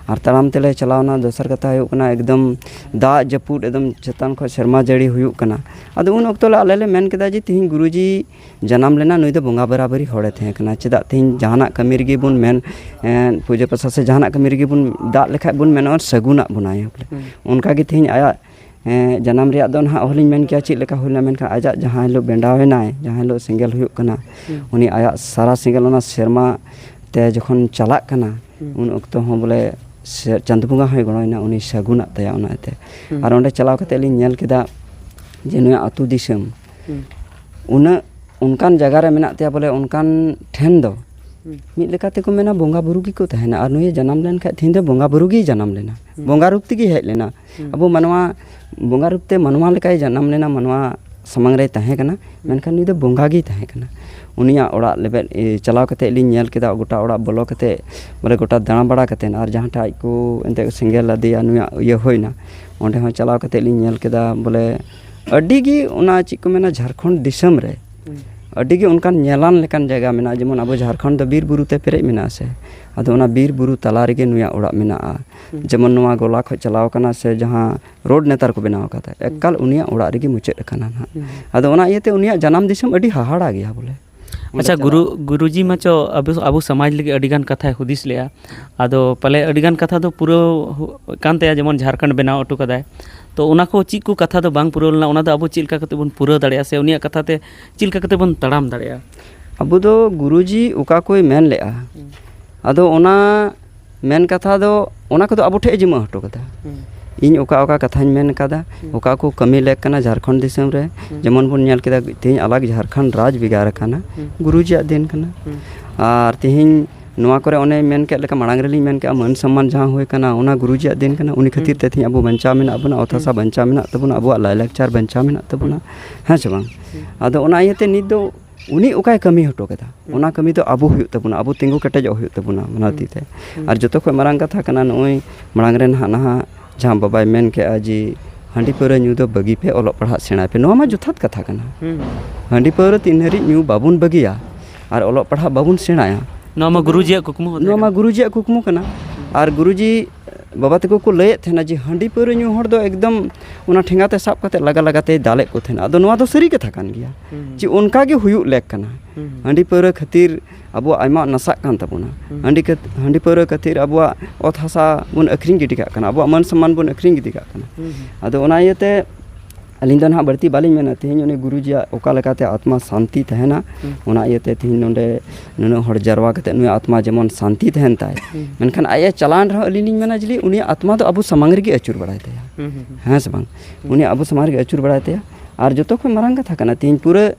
ᱟᱨ ᱛᱟᱲᱟᱢ ᱛᱮᱞᱮ ᱪᱟᱞᱟᱣᱱᱟ, ᱫᱚᱥᱟᱨ ᱠᱟᱛᱷᱟ ᱦᱩᱭᱩᱜ ᱠᱟᱱᱟ ᱮᱠᱫᱚᱢ ᱫᱟᱜ ᱡᱟᱹᱯᱩᱫ ᱮᱠᱫᱚᱢ ᱪᱮᱛᱟᱱ ᱠᱷᱚᱡ ᱥᱮᱨᱢᱟ ᱡᱟᱹᱲᱤ ᱦᱩᱭᱩᱜ ᱠᱟᱱᱟ᱾ ᱟᱫᱚ ᱩᱱ ᱚᱠᱛᱚ ᱞᱮ ᱟᱞᱮ ᱞᱮ ᱢᱮᱱ ᱠᱮᱫᱟ ᱡᱮ ᱛᱤᱦᱤᱧ ᱜᱩᱨᱩᱡᱤ ᱡᱟᱱᱟᱢ ᱞᱮᱱᱟ, ᱱᱩᱭ ᱫᱚ ᱵᱚᱸᱜᱟ ᱵᱟᱨᱟᱵᱟᱹᱨᱤ ᱦᱚᱲᱮ ᱛᱟᱦᱮᱸ ᱠᱟᱱᱟ᱾ ᱪᱮᱫᱟᱜ ᱛᱮᱦᱮᱧ ᱡᱟᱦᱟᱱᱟᱜ ᱠᱟᱹᱢᱤ ᱨᱮᱜᱮ ᱵᱚᱱ ᱢᱮᱱ, ᱮᱸ, ᱯᱩᱡᱟᱹ ᱯᱟᱥᱟ ᱥᱮ ᱡᱟᱦᱟᱱᱟᱜ ᱠᱟᱹᱢᱤ ᱨᱮᱜᱮ ᱵᱚᱱ ᱫᱟᱜ ᱞᱮᱠᱷᱟᱡ ᱵᱚᱱ ᱢᱮᱱᱟ ᱥᱟᱹᱜᱩᱱᱟᱜ ᱵᱚᱱᱟᱭ ᱵᱚᱞᱮ᱾ ᱚᱱᱠᱟ ᱜᱮ ᱛᱮᱦᱮᱧ ᱟᱭᱟᱜ, ᱮᱸ, ᱡᱟᱱᱟᱢ ᱨᱮᱭᱟᱜ ᱫᱚ ᱱᱟᱦᱟᱜ ᱚᱦᱚᱞᱤᱧ ᱢᱮᱱ ᱠᱮᱭᱟ ᱪᱮᱫ ᱞᱮᱠᱟ ᱦᱩᱭ ᱞᱮᱱᱟ, ᱢᱮᱱᱠᱷᱟᱱ ᱟᱡᱟᱜ ᱡᱟᱦᱟᱸ ᱦᱤᱞᱳᱜ ᱵᱮᱸᱰᱟᱣ ᱮᱱᱟᱭ, ᱡᱟᱦᱟᱸ ᱦᱤᱞᱳᱜ ᱥᱮᱸᱜᱮᱞ ᱦᱩᱭᱩᱜ ᱠᱟᱱᱟ, ᱩᱱᱤ ᱟᱭᱟᱜ ᱥᱟᱨᱟ ᱥᱮᱸᱜᱮᱞ ᱚᱱᱟ ᱥᱮᱨᱢᱟ ᱛᱮ ᱡᱚᱠᱷᱚᱱ ᱪᱟᱞᱟᱜ ᱠᱟᱱᱟ, ᱦᱩᱸ᱾ ᱩᱱ ᱚᱠᱛᱚ ᱦᱚᱸ ᱵᱚᱞᱮ ᱥᱮ ᱪᱟᱸᱫᱚ ᱵᱚᱸᱜᱟ ᱦᱚᱸᱭ ᱜᱚᱲᱚᱭᱮᱱᱟ, ᱩᱱᱤ ᱥᱟᱹᱜᱩᱱᱟᱜ ᱛᱟᱭᱟ ᱚᱱᱟ ᱤᱭᱟᱹᱛᱮ᱾ ᱦᱩᱸ᱾ ᱟᱨ ᱚᱸᱰᱮ ᱪᱟᱞᱟᱣ ᱠᱟᱛᱮ ᱞᱤᱧ ᱧᱮᱞ ᱠᱮᱫᱟ ᱡᱮ ᱱᱩᱭᱟᱜ ᱟᱹᱛᱩ ᱫᱤᱥᱚᱢ ᱦᱩᱸ᱾ ᱩᱱᱟᱹᱜ ᱚᱱᱠᱟᱱ ᱡᱟᱭᱜᱟ ᱨᱮ ᱢᱮᱱᱟᱜ ᱛᱟᱭᱟ, ᱵᱚᱞᱮ ᱚᱱᱠᱟᱱ ᱴᱷᱮᱱ ᱫᱚ ᱦᱩᱸ᱾ ᱢᱤᱫ ᱞᱮᱠᱟ ᱛᱮᱠᱚ ᱢᱮᱱᱟ ᱵᱚᱸᱜᱟ ᱵᱩᱨᱩ ᱜᱮᱠᱚ ᱛᱟᱦᱮᱱᱟ᱾ ᱟᱨ ᱱᱩᱭᱮ ᱡᱟᱱᱟᱢ ᱞᱮᱱ ᱠᱷᱟᱡ ᱛᱮᱦᱮᱧ ᱫᱚ ᱵᱚᱸᱜᱟ ᱵᱩᱨᱩ ᱜᱮᱭ ᱡᱟᱱᱟᱢ ᱞᱮᱱᱟ, ᱦᱩᱸ᱾ ᱵᱚᱸᱜᱟ ᱨᱩᱯ ᱛᱮᱜᱮ ᱦᱮᱡ ᱞᱮᱱᱟ᱾ ᱦᱩᱸ᱾ ᱟᱵᱚ ᱢᱟᱱᱣᱟ ᱵᱚᱸᱜᱟ ᱨᱩᱯ ᱛᱮ ᱢᱟᱱᱣᱟ ᱞᱮᱠᱟᱭ ᱡᱟᱱᱟᱢ ᱞᱮᱱᱟ, ᱢᱟᱱᱣᱟ ᱥᱟᱢᱟᱝ ᱨᱮᱭ ᱛᱟᱦᱮᱸ ᱠᱟᱱᱟ, ᱦᱩᱸ᱾ ᱢᱮᱱᱠᱷᱟᱱ ᱱᱩᱭ ᱫᱚ ᱵᱚᱸᱜᱟ ᱜᱮᱭ ᱛᱟᱦᱮᱸ ᱠᱟᱱᱟ᱾ ᱩᱱᱤᱭᱟᱜ ᱚᱲᱟᱜ ᱞᱮᱵᱮᱫ, ᱮ, ᱪᱟᱞᱟᱣ ᱠᱟᱛᱮ ᱞᱤᱧ ᱧᱮᱞ ᱠᱮᱫᱟ, ᱜᱚᱴᱟ ᱚᱲᱟᱜ ᱵᱚᱞᱚ ᱠᱟᱛᱮ ᱵᱚᱞᱮ ᱜᱚᱴᱟ ᱫᱟᱬᱟ ᱵᱟᱲᱟ ᱠᱟᱛᱮ, ᱟᱨ ᱡᱟᱦᱟᱸ ᱴᱷᱮᱡ ᱠᱚ ᱮᱱᱛᱮ ᱥᱮᱸᱜᱮᱞ ᱟᱫᱮᱭᱟ, ᱱᱩᱭᱟᱜ ᱤᱭᱟᱹ ᱦᱩᱭᱱᱟ, ᱚᱸᱰᱮ ᱦᱚᱸ ᱪᱟᱞᱟᱣ ᱠᱟᱛᱮ ᱞᱤᱧ ᱧᱮᱞ ᱠᱮᱫᱟ ᱵᱚᱞᱮ ᱟᱹᱰᱤ ᱜᱮ ᱚᱱᱟ ᱪᱮᱫ ᱠᱚ ᱢᱮᱱᱟ, ᱡᱷᱟᱲᱠᱷᱚᱸᱰ ᱫᱤᱥᱚᱢ ᱨᱮ ᱦᱩᱸ᱾ ᱟᱹᱰᱤ ᱜᱮ ᱚᱱᱠᱟᱱ ᱧᱮᱞᱟᱱ ᱞᱮᱠᱟᱱ ᱡᱟᱭᱜᱟ ᱢᱮᱱᱟᱜᱼᱟ᱾ ᱡᱮᱢᱚᱱ ᱟᱵᱚ ᱡᱷᱟᱲᱠᱷᱚᱸᱰ ᱫᱚ ᱵᱤᱨ ᱵᱩᱨᱩ ᱛᱮ ᱯᱮᱨᱮᱡ ᱢᱮᱱᱟᱜᱼᱟ ᱥᱮ, ᱟᱫᱚ ᱚᱱᱟ ᱵᱤᱨ ᱵᱩᱨᱩ ᱛᱟᱞᱟ ᱨᱮᱜᱮ ᱱᱩᱭᱟᱜ ᱚᱲᱟᱜ ᱢᱮᱱᱟᱜᱼᱟ᱾ ᱦᱩᱸ᱾ ᱡᱮᱢᱚᱱ ᱱᱚᱣᱟ ᱜᱚᱞᱟ ᱠᱷᱚᱡ ᱪᱟᱞᱟᱣ ᱠᱟᱱᱟ ᱥᱮ ᱡᱟᱦᱟᱸ ᱨᱳᱰ ᱱᱮᱛᱟᱨ ᱠᱚ ᱵᱮᱱᱟᱣ ᱟᱠᱟᱫᱟ, ᱦᱩᱸ᱾ ᱮᱠᱟᱞ ᱩᱱᱤᱭᱟᱜ ᱚᱲᱟᱜ ᱨᱮᱜᱮ ᱢᱩᱪᱟᱹᱫ ᱟᱠᱟᱱᱟ ᱱᱟᱦᱟᱜ᱾ ᱦᱩᱸ᱾ ᱟᱫᱚ ᱚᱱᱟ ᱤᱭᱟᱹᱛᱮ ᱩᱱᱤᱭᱟᱜ ᱡᱟᱱᱟᱢ ᱫᱤᱥᱚᱢ ᱟᱹᱰᱤ ᱦᱟᱦᱟᱲᱟ ᱜᱮᱭᱟ ᱵᱚᱞᱮ᱾ ᱚᱸᱰᱮ ᱟᱪᱪᱷᱟ, ᱪᱟᱞᱟᱣ ᱜᱩᱨᱩ, ᱜᱩᱨᱩᱡᱤ ᱢᱟᱪᱚ ᱟᱵᱚ, ᱟᱵᱚ ᱥᱚᱢᱟᱡᱽ ᱞᱟᱹᱜᱤᱫ ᱟᱹᱰᱤ ᱜᱟᱱ ᱠᱟᱛᱷᱟᱭ ᱦᱩᱫᱤᱥ ᱞᱮᱜᱼᱟ᱾ ᱟᱫᱚ ᱯᱟᱞᱮ ᱟᱹᱰᱤ ᱜᱟᱱ ᱠᱟᱛᱷᱟ ᱫᱚ ᱯᱩᱨᱟᱹᱣ ᱦᱩ-, ᱠᱟᱱ ᱛᱟᱭᱟ, ᱡᱮᱢᱚᱱ ᱡᱷᱟᱲᱠᱷᱚᱸᱰ ᱵᱮᱱᱟᱣ ᱦᱚᱴᱚ ᱠᱟᱫᱟᱭ᱾ ᱛᱚ ᱚᱱᱟ ᱠᱚ ᱪᱮᱫ ᱠᱚ ᱠᱟᱛᱷᱟ ᱫᱚ ᱵᱟᱝ ᱯᱩᱨᱟᱹᱣ ᱞᱮᱱᱟ, ᱚᱱᱟ ᱫᱚ ᱟᱵᱚ ᱪᱮᱫ ᱞᱮᱠᱟ ᱠᱟᱛᱮ ᱵᱚᱱ ᱯᱩᱨᱟᱹᱣ ᱫᱟᱲᱮᱭᱟᱜᱼᱟ, ᱥᱮ ᱩᱱᱤᱭᱟᱜ ᱠᱟᱛᱷᱟ ᱛᱮ ᱪᱮᱫ ᱞᱮᱠᱟ ᱠᱟᱛᱮ ᱵᱚᱱ ᱛᱟᱲᱟᱢ ᱫᱟᱲᱮᱭᱟᱜᱼᱟ? ᱟᱵᱚ ᱫᱚ ᱜᱩᱨᱩᱡᱤ ᱚᱠᱟ ᱠᱚᱭ ᱢᱮᱱ ᱞᱮᱜᱼᱟ, ᱦᱩᱸ᱾ ᱟᱫᱚ ᱚᱱᱟ ᱢᱮᱱ ᱠᱟᱛᱷᱟ ᱫᱚ ᱚᱱᱟ ᱠᱚᱫᱚ ᱟᱵᱚ ᱴᱷᱮᱡ ᱮ ᱡᱤᱢᱟᱹ ᱦᱚᱴᱚ ᱠᱟᱫᱟ᱾ ᱦᱩᱸ᱾ ᱤᱧ ᱚᱠᱟ ᱚᱠᱟ ᱠᱟᱛᱷᱟᱧ ᱢᱮᱱ ᱠᱟᱫᱟ, ᱦᱩᱸ᱾ ᱚᱠᱟ ᱠᱚ ᱠᱟᱹᱢᱤ ᱞᱮᱠ ᱠᱟᱱᱟ ᱡᱷᱟᱲᱠᱷᱚᱸᱰ ᱫᱤᱥᱚᱢ ᱨᱮ, ᱦᱩᱸ᱾ ᱡᱮᱢᱚᱱ ᱵᱚᱱ ᱧᱮᱞ ᱠᱮᱫᱟ ᱛᱮᱦᱮᱧ ᱟᱞᱟᱜᱽ ᱡᱷᱟᱲᱠᱷᱚᱸᱰ ᱨᱟᱡᱽ ᱵᱷᱮᱜᱟᱨ ᱟᱠᱟᱱᱟ, ᱦᱩᱸ᱾ ᱜᱩᱨᱩᱡᱤᱭᱟᱜ ᱫᱤᱱ ᱠᱟᱱᱟ᱾ ᱦᱩᱸ᱾ ᱟᱨ ᱛᱮᱦᱮᱧ ᱱᱚᱣᱟ ᱠᱚᱨᱮ ᱚᱱᱮ ᱢᱮᱱ ᱠᱮᱫ ᱞᱮᱠᱟ, ᱢᱟᱲᱟᱝ ᱨᱮᱞᱤᱧ ᱢᱮᱱ ᱠᱮᱫᱼᱟ, ᱢᱟᱹᱱ ᱥᱚᱢᱢᱟᱱ ᱡᱟᱦᱟᱸ ᱦᱩᱭ ᱠᱟᱱᱟ, ᱚᱱᱟ ᱜᱩᱨᱩᱡᱤᱭᱟᱜ ᱫᱤᱱ ᱠᱟᱱᱟ᱾ ᱩᱱᱤ ᱠᱷᱟᱹᱛᱤᱨ ᱦᱩᱸ᱾ ᱛᱮ ᱛᱮᱦᱮᱧ ᱟᱵᱚ ᱵᱟᱧᱪᱟᱣ ᱢᱮᱱᱟᱜ ᱵᱚᱱᱟ, ᱚᱛ ᱦᱩᱸ᱾ ᱦᱟᱥᱟ ᱵᱟᱧᱪᱟᱣ ᱢᱮᱱᱟᱜ ᱛᱟᱵᱚᱱᱟ, ᱟᱵᱚᱣᱟᱜ ᱞᱟᱭᱼᱞᱟᱠᱪᱟᱨ ᱵᱟᱧᱪᱟᱣ ᱢᱮᱱᱟᱜ ᱛᱟᱵᱚᱱᱟ, ᱦᱩᱸ᱾ ᱦᱮᱸ ᱥᱮ ᱵᱟᱝ? ᱦᱩᱸ᱾ ᱟᱫᱚ ᱚᱱᱟ ᱤᱭᱟᱹᱛᱮ ᱱᱤᱛ ᱫᱚ ᱩᱱᱤ ᱚᱠᱟᱭ ᱠᱟᱹᱢᱤ ᱦᱚᱴᱚ ᱠᱟᱫᱟ, ᱦᱩᱸ᱾ ᱚᱱᱟ ᱠᱟᱹᱢᱤ ᱫᱚ ᱟᱵᱚ ᱦᱩᱭᱩᱜ ᱛᱟᱵᱚᱱᱟ, ᱟᱵᱚ ᱛᱤᱸᱜᱩ ᱠᱮᱴᱮᱡᱚᱜ ᱦᱩᱭᱩᱜ ᱛᱟᱵᱚᱱᱟ ᱚᱱᱟ ᱦᱩᱸ᱾ ᱦᱚᱛᱮᱡ ᱛᱮ᱾ ᱦᱩᱸ᱾ ᱟᱨ ᱡᱚᱛᱚ ᱠᱷᱚᱱ ᱢᱟᱨᱟᱝ ᱠᱟᱛᱷᱟ ᱠᱟᱱᱟ, ᱱᱚᱜᱼᱚᱭ ᱢᱟᱲᱟᱝ ᱨᱮ ᱱᱟᱦᱟᱜ, ᱱᱟᱦᱟᱜ ᱡᱟᱦᱟᱸ ᱵᱟᱵᱟᱭ ᱢᱮᱱ ᱠᱮᱜᱼᱟ ᱡᱮ, "ᱦᱟᱺᱰᱤ ᱯᱟᱹᱣᱨᱟᱹ ᱧᱩ ᱫᱚ ᱵᱟᱹᱜᱤ ᱯᱮ, ᱚᱞᱚᱜ ᱯᱟᱲᱦᱟᱜ ᱥᱮᱬᱟᱭ ᱯᱮ", ᱱᱚᱣᱟ ᱢᱟ ᱡᱚᱛᱷᱟᱛ ᱠᱟᱛᱷᱟ ᱠᱟᱱᱟ᱾ ᱦᱩᱸ᱾ ᱦᱟᱺᱰᱤ ᱯᱟᱹᱣᱨᱟᱹ ᱛᱤᱱ ᱦᱟᱹᱨᱤᱡ ᱧᱩ ᱵᱟᱵᱚᱱ ᱵᱟᱹᱜᱤᱭᱟ ᱟᱨ ᱚᱞᱚᱜ ᱯᱟᱲᱦᱟᱜ ᱵᱟᱵᱚᱱ ᱥᱮᱬᱟᱭᱟ, ᱱᱚᱣᱟ ᱢᱟ ᱜᱩᱨᱩᱡᱤᱭᱟᱜ ᱠᱩᱠᱢᱩ ᱦᱚᱸ ᱛᱟᱦᱮᱸ ᱱᱚᱣᱟ ᱢᱟ ᱠᱟᱱᱟ᱾ ᱜᱩᱨᱩᱡᱤᱭᱟᱜ ᱠᱩᱠᱢᱩ ᱠᱟᱱᱟ᱾ ᱟᱨ ᱜᱩᱨᱩᱡᱤ ᱵᱟᱵᱟ ᱛᱟᱠᱚ ᱠᱚ ᱞᱟᱹᱭᱮᱫ ᱛᱟᱦᱮᱱᱟ ᱡᱮ ᱦᱟᱺᱰᱤ ᱯᱟᱹᱣᱨᱟᱹ ᱧᱩ ᱦᱚᱲ ᱫᱚ ᱮᱠᱫᱚᱢ ᱚᱱᱟ ᱴᱷᱮᱸᱜᱟ ᱛᱮ ᱥᱟᱵ ᱠᱟᱛᱮ ᱞᱟᱜᱟ ᱞᱟᱜᱟ ᱛᱮᱭ ᱫᱟᱞᱮᱫ ᱠᱚ ᱛᱟᱦᱮᱱᱟ᱾ ᱟᱫᱚ ᱱᱚᱣᱟ ᱫᱚ ᱥᱟᱹᱨᱤ ᱠᱟᱛᱷᱟ ᱠᱟᱱ ᱜᱮᱭᱟ᱾ ᱦᱩᱸ᱾ ᱡᱮ ᱚᱱᱠᱟ ᱜᱮ ᱦᱩᱭᱩᱜ ᱞᱮᱠ ᱠᱟᱱᱟ᱾ ᱦᱩᱸ᱾ ᱦᱟᱺᱰᱤ ᱯᱟᱹᱣᱨᱟᱹ ᱠᱷᱟᱹᱛᱤᱨ ᱟᱵᱚᱣᱟᱜ ᱟᱭᱢᱟ ᱱᱟᱥᱟᱜ ᱠᱟᱱ ᱛᱟᱵᱚᱱᱟ᱾ ᱦᱩᱸ᱾ ᱦᱟᱺᱰᱤ ᱠᱷᱟᱹᱛ-, ᱦᱟᱺᱰᱤ ᱯᱟᱹᱣᱨᱟᱹ ᱠᱷᱟᱹᱛᱤᱨ ᱟᱵᱚᱣᱟᱜ ᱚᱛ ᱦᱟᱥᱟ ᱵᱚᱱ ᱟᱹᱠᱷᱨᱤᱧ ᱜᱤᱰᱤ ᱠᱟᱜ ᱠᱟᱱᱟ, ᱟᱵᱚᱣᱟᱜ ᱢᱟᱹᱱ ᱥᱚᱢᱢᱟᱱ ᱵᱚᱱ ᱟᱹᱠᱷᱨᱤᱧ ᱜᱤᱰᱤ ᱠᱟᱜ ᱠᱟᱱᱟ᱾ ᱦᱩᱸ᱾ ᱟᱫᱚ ᱚᱱᱟ ᱤᱭᱟᱹᱛᱮ ᱟᱹᱞᱤᱧ ᱫᱚ ᱱᱟᱦᱟᱜ ᱵᱟᱹᱲᱛᱤ ᱵᱟᱹᱞᱤᱧ ᱢᱮᱱᱟ, ᱛᱮᱦᱮᱧ ᱩᱱᱤ ᱜᱩᱨᱩᱡᱤᱭᱟᱜ ᱚᱠᱟ ᱞᱮᱠᱟᱛᱮ ᱟᱛᱢᱟ ᱥᱟᱱᱛᱤ ᱛᱟᱦᱮᱱᱟ, ᱦᱩᱸ᱾ ᱚᱱᱟ ᱤᱭᱟᱹᱛᱮ ᱛᱮᱦᱮᱧ ᱱᱚᱰᱮ ᱱᱩᱱᱟᱹᱜ ᱦᱚᱲ ᱡᱟᱨᱣᱟ ᱠᱟᱛᱮ ᱱᱩᱭᱟᱜ ᱟᱛᱢᱟ ᱡᱮᱢᱚᱱ ᱥᱟᱱᱛᱤ ᱛᱟᱦᱮᱱ ᱛᱟᱭ᱾ ᱦᱩᱸ᱾ ᱢᱮᱱᱠᱷᱟᱱ ᱟᱡ ᱮ ᱪᱟᱞᱟᱣᱮᱱ ᱨᱮᱦᱚᱸ ᱟᱹᱞᱤᱧ ᱞᱤᱧ ᱢᱮᱱᱟ ᱡᱮ ᱩᱱᱤᱭᱟᱜ ᱟᱛᱢᱟ ᱫᱚ ᱟᱵᱚ ᱥᱟᱢᱟᱝ ᱨᱮᱜᱮ ᱟᱹᱪᱩᱨ ᱵᱟᱲᱟᱭ ᱛᱟᱭᱟ᱾ ᱦᱩᱸ, ᱦᱩᱸ, ᱦᱩᱸ᱾ ᱦᱮᱸ ᱥᱮ ᱵᱟᱝ? ᱦᱩᱸ᱾ ᱩᱱᱤᱭᱟᱜ ᱟᱵᱚ ᱥᱟᱢᱟᱝ ᱨᱮᱜᱮ ᱟᱹᱪᱩᱨ ᱵᱟᱲᱟᱭ ᱛᱟᱭᱟ᱾ ᱟᱨ ᱡᱚᱛᱚ ᱠᱷᱚᱱ ᱢᱟᱨᱟᱝ ᱠᱟᱛᱷᱟ ᱠᱟᱱᱟ, ᱛᱮᱦᱮᱧ ᱯᱩᱨᱟᱹ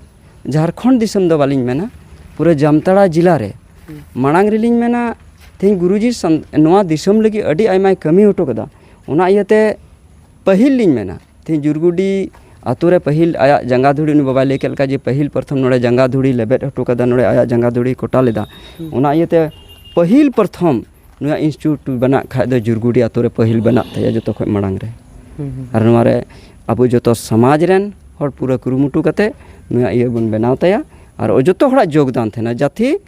ᱡᱷᱟᱲᱠᱷᱚᱸᱰ ᱫᱤᱥᱚᱢ ᱫᱚ ᱵᱟᱹᱞᱤᱧ ᱢᱮᱱᱟ, ᱯᱩᱨᱟᱹ ᱡᱟᱢᱛᱟᱲᱟ ᱡᱮᱞᱟ ᱨᱮ ᱦᱩᱸ᱾ ᱢᱟᱲᱟᱝ ᱨᱮᱞᱤᱧ ᱢᱮᱱᱟ, ᱛᱮᱦᱮᱧ ᱜᱩᱨᱩᱡᱤ ᱥᱟᱱ-, ᱱᱚᱣᱟ ᱫᱤᱥᱚᱢ ᱞᱟᱹᱜᱤᱫ ᱟᱹᱰᱤ ᱟᱭᱢᱟᱭ ᱠᱟᱹᱢᱤ ᱦᱚᱴᱚ ᱠᱟᱫᱟ᱾ ᱚᱱᱟ ᱤᱭᱟᱹᱛᱮ ᱯᱟᱹᱦᱤᱞ ᱞᱤᱧ ᱢᱮᱱᱟ, ᱛᱮᱦᱮᱧ ᱡᱩᱨᱜᱩᱰᱤ ᱟᱛᱳ ᱨᱮ ᱯᱟᱹᱦᱤᱞ ᱟᱭᱟᱜ ᱡᱟᱸᱜᱟ ᱫᱷᱩᱲᱤ, ᱩᱱᱤ ᱵᱟᱵᱟᱭ ᱞᱟᱹᱭ ᱠᱮᱫ ᱞᱮᱠᱟ ᱡᱮ ᱯᱟᱹᱦᱤᱞ ᱯᱨᱚᱛᱷᱚᱢ ᱱᱚᱰᱮ ᱡᱟᱸᱜᱟ ᱫᱷᱩᱲᱤ ᱞᱮᱵᱮᱫ ᱦᱚᱴᱚ ᱠᱟᱫᱟ, ᱱᱚᱰᱮ ᱟᱭᱟᱜ ᱡᱟᱸᱜᱟ ᱫᱷᱩᱲᱤ ᱠᱚᱴᱟ ᱞᱮᱫᱟ᱾ ᱦᱩᱸ᱾ ᱚᱱᱟ ᱤᱭᱟᱹᱛᱮ ᱯᱟᱹᱦᱤᱞ ᱯᱨᱚᱛᱷᱚᱢ ᱱᱚᱣᱟ institute ᱵᱮᱱᱟᱜ ᱠᱷᱟᱡ ᱫᱚ ᱡᱩᱨᱜᱩᱰᱤ ᱟᱛᱳ ᱨᱮ ᱯᱟᱹᱦᱤᱞ ᱵᱮᱱᱟᱜ ᱛᱟᱭᱟ ᱡᱚᱛᱚ ᱠᱷᱚᱡ ᱢᱟᱲᱟᱝ ᱨᱮ᱾ ᱦᱩᱸ, ᱦᱩᱸ᱾ ᱟᱨ ᱱᱚᱣᱟ ᱨᱮ ᱟᱵᱚ ᱡᱚᱛᱚ ᱥᱚᱢᱟᱡᱽ ᱨᱮᱱ ᱦᱚᱲ ᱯᱩᱨᱟᱹ ᱠᱩᱨᱩᱢᱩᱴᱩ ᱠᱟᱛᱮ ᱱᱚᱣᱟ ᱤᱭᱟᱹ ᱵᱚᱱ ᱵᱮᱱᱟᱣ ᱛᱟᱭᱟ᱾ ᱟᱨ ᱡᱚᱛᱚ ᱦᱚᱲᱟᱜ ᱡᱳᱜᱽᱫᱟᱱ ᱛᱟᱦᱮᱱᱟ, ᱡᱟᱛᱮ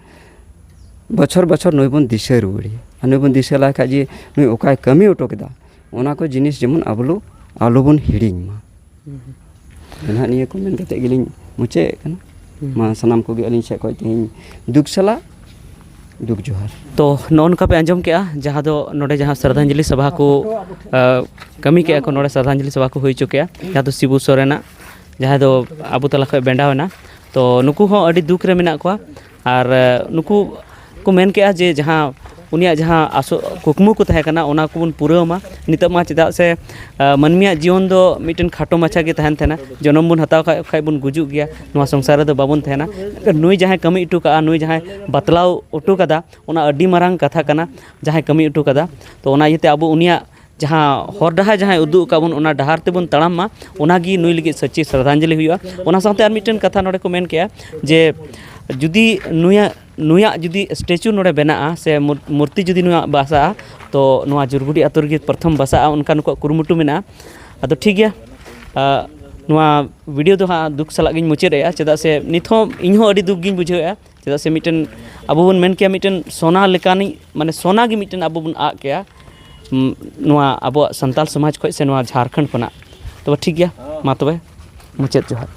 ᱵᱚᱪᱷᱚᱨ ᱵᱚᱪᱷᱚᱨ ᱱᱩᱭ ᱵᱚᱱ ᱫᱤᱥᱟᱹ ᱨᱩᱣᱟᱹᱲᱮᱭᱟ᱾ ᱟᱨ ᱱᱩᱭ ᱵᱚᱱ ᱫᱤᱥᱟᱹ ᱞᱟᱭ ᱠᱷᱟᱡ ᱡᱮ ᱱᱩᱭ ᱚᱠᱟᱭ ᱠᱟᱹᱢᱤ ᱦᱚᱴᱚ ᱠᱮᱫᱟ, ᱚᱱᱟ ᱠᱚ ᱡᱤᱱᱤᱥ ᱡᱮᱢᱚᱱ ᱟᱵᱚ ᱞᱚ-, ᱟᱞᱚ ᱵᱚᱱ ᱦᱤᱲᱤᱧ ᱢᱟ᱾ ᱦᱩᱸ, ᱦᱩᱸ᱾ ᱱᱟᱦᱟᱜ ᱱᱤᱭᱟᱹ ᱠᱚ ᱢᱮᱱ ᱠᱟᱛᱮ ᱜᱮᱞᱤᱧ ᱢᱩᱪᱟᱹᱫ ᱮᱫ ᱠᱟᱱᱟ᱾ ᱦᱩᱸ᱾ ᱢᱟ ᱥᱟᱱᱟᱢ ᱠᱚᱜᱮ ᱟᱹᱞᱤᱧ ᱥᱮᱫ ᱠᱷᱚᱱ ᱛᱮᱦᱮᱧ ᱫᱩᱠ ᱥᱟᱞᱟᱜ ᱫᱩᱠ ᱡᱚᱦᱟᱨ᱾ ᱛᱚ ᱱᱚᱜᱼᱚ ᱱᱚᱝᱠᱟ ᱯᱮ ᱟᱸᱡᱚᱢ ᱠᱮᱜᱼᱟ, ᱡᱟᱦᱟᱸ ᱫᱚ ᱱᱚᱰᱮ ᱡᱟᱦᱟᱸ ᱥᱨᱟᱫᱷᱟᱧᱡᱚᱞᱤ ᱥᱟᱵᱷᱟ ᱠᱚ, ᱟ, ᱠᱟᱹᱢᱤ ᱠᱮᱜᱼᱟ ᱠᱚ, ᱱᱚᱰᱮ ᱥᱨᱟᱫᱷᱟᱧᱡᱚᱞᱤ ᱥᱟᱵᱷᱟ ᱠᱚ ᱦᱩᱭ ᱦᱚᱪᱚ ᱠᱮᱜᱼᱟ, ᱡᱟᱦᱟᱸ ᱫᱚ ᱥᱤᱵᱩ ᱥᱚᱨᱮᱱᱟᱜ, ᱡᱟᱦᱟᱸᱭ ᱫᱚ ᱟᱵᱚ ᱛᱟᱞᱟ ᱠᱷᱚᱱ ᱵᱮᱸᱰᱟᱣ ᱮᱱᱟ᱾ ᱛᱚ ᱱᱩᱠᱩ ᱦᱚᱸ ᱟᱹᱰᱤ ᱫᱩᱠ ᱨᱮ ᱢᱮᱱᱟᱜ ᱠᱚᱣᱟ᱾ ᱟᱨ, ᱟ, ᱱᱩᱠᱩ ᱠᱚ ᱢᱮᱱ ᱠᱮᱜᱼᱟ ᱡᱮ ᱡᱟᱦᱟᱸ ᱩᱱᱤᱭᱟᱜ ᱡᱟᱦᱟᱸ ᱟᱥᱚ-, ᱠᱩᱠᱢᱩ ᱠᱚ ᱛᱟᱦᱮᱸ ᱠᱟᱱᱟ, ᱚᱱᱟ ᱠᱚᱵᱚᱱ ᱯᱩᱨᱟᱹᱣ ᱢᱟ᱾ ᱱᱤᱛᱚᱜ ᱢᱟ ᱪᱮᱫᱟᱜ ᱥᱮ, ᱟ, ᱢᱟᱹᱱᱢᱤᱭᱟᱜ ᱡᱤᱭᱚᱱ ᱫᱚ ᱢᱤᱫᱴᱮᱱ ᱠᱷᱟᱴᱚ ᱢᱟᱪᱷᱟ ᱜᱮ ᱛᱟᱦᱮᱱ ᱛᱟᱦᱮᱱᱟ, ᱡᱚᱱᱚᱢ ᱵᱚᱱ ᱦᱟᱛᱟᱣ ᱠᱷᱟᱡ, ᱠᱷᱟᱡ ᱵᱚᱱ ᱜᱩᱡᱩᱜ ᱜᱮᱭᱟ, ᱱᱚᱣᱟ ᱥᱚᱝᱥᱟᱨ ᱨᱮᱫᱚ ᱵᱟᱵᱚᱱ ᱛᱟᱦᱮᱱᱟ᱾ ᱱᱩᱭ ᱡᱟᱦᱟᱸᱭ ᱠᱟᱹᱢᱤ ᱦᱚᱴᱚ ᱠᱟᱜᱼᱟ, ᱱᱩᱭ ᱡᱟᱦᱟᱸᱭ ᱵᱟᱛᱞᱟᱣ ᱦᱚᱴᱚ ᱠᱟᱫᱟ, ᱚᱱᱟ ᱟᱹᱰᱤ ᱢᱟᱨᱟᱝ ᱠᱟᱛᱷᱟ ᱠᱟᱱᱟ, ᱡᱟᱦᱟᱸᱭ ᱠᱟᱹᱢᱤ ᱦᱚᱴᱚ ᱠᱟᱫᱟ᱾ ᱛᱚ ᱚᱱᱟ ᱤᱭᱟᱹᱛᱮ ᱟᱵᱚ ᱩᱱᱤᱭᱟᱜ ᱡᱟᱦᱟᱸ ᱦᱚᱨ ᱰᱟᱦᱟᱨ ᱡᱟᱦᱟᱸᱭ ᱩᱫᱩᱜ ᱟᱠᱟᱫ ᱵᱚᱱ, ᱚᱱᱟ ᱰᱟᱦᱟᱨ ᱛᱮᱵᱚᱱ ᱛᱟᱲᱟᱢ ᱢᱟ, ᱚᱱᱟᱜᱮ ᱱᱩᱭ ᱞᱟᱹᱜᱤᱫ ᱥᱟᱹᱪᱤ ᱥᱨᱟᱫᱷᱟᱧᱡᱚᱞᱤ ᱦᱩᱭᱩᱜᱼᱟ᱾ ᱚᱱᱟ ᱥᱟᱶᱛᱮ ᱟᱨ ᱢᱤᱫᱴᱮᱱ ᱠᱟᱛᱷᱟ ᱱᱚᱰᱮ ᱠᱚ ᱢᱮᱱ ᱠᱮᱜᱼᱟ ᱡᱮ ᱡᱩᱫᱤ ᱱᱩᱭᱟᱜ, ᱱᱩᱭᱟᱜ ᱡᱩᱫᱤ statue ᱱᱚᱰᱮ ᱵᱮᱱᱟᱜᱼᱟ ᱥᱮ ᱢᱩᱨ-, ᱢᱩᱨᱛᱤ ᱡᱩᱫᱤ ᱱᱩᱭᱟᱜ ᱵᱟᱥᱟᱜᱼᱟ, ᱛᱚ ᱱᱚᱣᱟ ᱡᱩᱨᱜᱩᱰᱤ ᱟᱛᱳ ᱨᱮᱜᱮ ᱯᱨᱚᱛᱷᱚᱢ ᱵᱟᱥᱟᱜᱼᱟ, ᱚᱱᱠᱟ ᱱᱩᱠᱩᱣᱟᱜ ᱠᱩᱨᱩᱢᱩᱴᱩ ᱢᱮᱱᱟᱜᱼᱟ᱾ ᱟᱫᱚ ᱴᱷᱤᱠ ᱜᱮᱭᱟ, ᱟ, ᱱᱚᱣᱟ video ᱫᱚ ᱦᱟᱸᱜ ᱫᱩᱠ ᱥᱟᱞᱟᱜ ᱜᱤᱧ ᱢᱩᱪᱟᱹᱫ ᱮᱜᱼᱟ, ᱪᱮᱫᱟᱜ ᱥᱮ ᱱᱤᱛ ᱦᱚᱸ ᱤᱧ ᱦᱚᱸ ᱟᱹᱰᱤ ᱫᱩᱠ ᱜᱤᱧ ᱵᱩᱡᱷᱟᱹᱣᱮᱫᱼᱟ, ᱪᱮᱫᱟᱜ ᱥᱮ ᱢᱤᱫᱴᱮᱱ ᱟᱵᱚ ᱵᱚᱱ ᱢᱮᱱ ᱠᱮᱭᱟ ᱢᱤᱫᱴᱮᱱ ᱥᱚᱱᱟ ᱞᱮᱠᱟᱱᱤᱡ, ᱢᱟᱱᱮ ᱥᱚᱱᱟ ᱜᱮ ᱢᱤᱫᱴᱮᱱ ᱟᱵᱚ ᱵᱚᱱ ᱟᱫ ᱠᱮᱜᱼᱟ, ᱩᱸ, ᱱᱚᱣᱟ ᱟᱵᱚᱣᱟᱜ ᱥᱟᱱᱛᱟᱞ ᱥᱚᱢᱟᱡᱽ ᱠᱷᱚᱱ ᱥᱮ ᱱᱚᱣᱟ ᱡᱷᱟᱲᱠᱷᱚᱸᱰ ᱠᱷᱚᱱᱟᱜ᱾ ᱛᱚᱵᱮ ᱴᱷᱤᱠ ᱜᱮᱭᱟ, ᱢᱟ ᱛᱚᱵᱮ ᱢᱩᱪᱟᱹᱫ ᱡᱚᱦᱟᱨ᱾